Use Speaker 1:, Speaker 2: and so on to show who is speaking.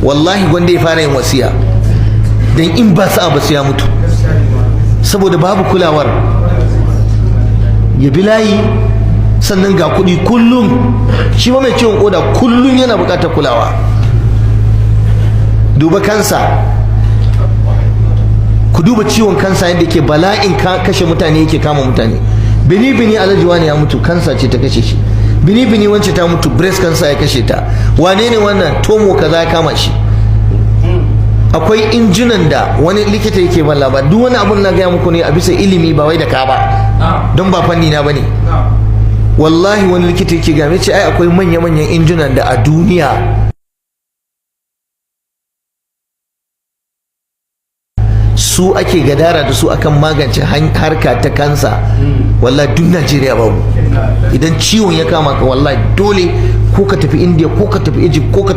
Speaker 1: Wallahi gwanda ya fara yin wasiya, don in ba sa'a ba su ya mutu, saboda babu kulawar. Ya bi layi, sannan ga kuɗi kullum. Shi ma mai ciwon koda kullum yana buƙatar kulawa. Duba kansa, ku duba ciwon kansa yadda ke bala'in kashe mutane, yake kama mutane. Bini bini alhaji wani ya mutu, kansa ce ta kashe shi. Bini bini wance ta mutu, breast cancer ya kashe ta. Wane ne wannan tumor kaza ya kama shi. Akwai injunan da wani likita yake ban labari. Duk wani abun na gaya muku ne a bisa ilimi, ba wai da ka ba, don ba fanni na bane. Wallahi wani likita yake game ce ai akwai manya-manyan injunan da a duniya su ake gadara da su akan magance harka ta kansa. Wallahi duk Najeriya babu. Idan ciwon ya kama ka, wallahi dole ko ka tafi India ko ka tafi Egypt ko ka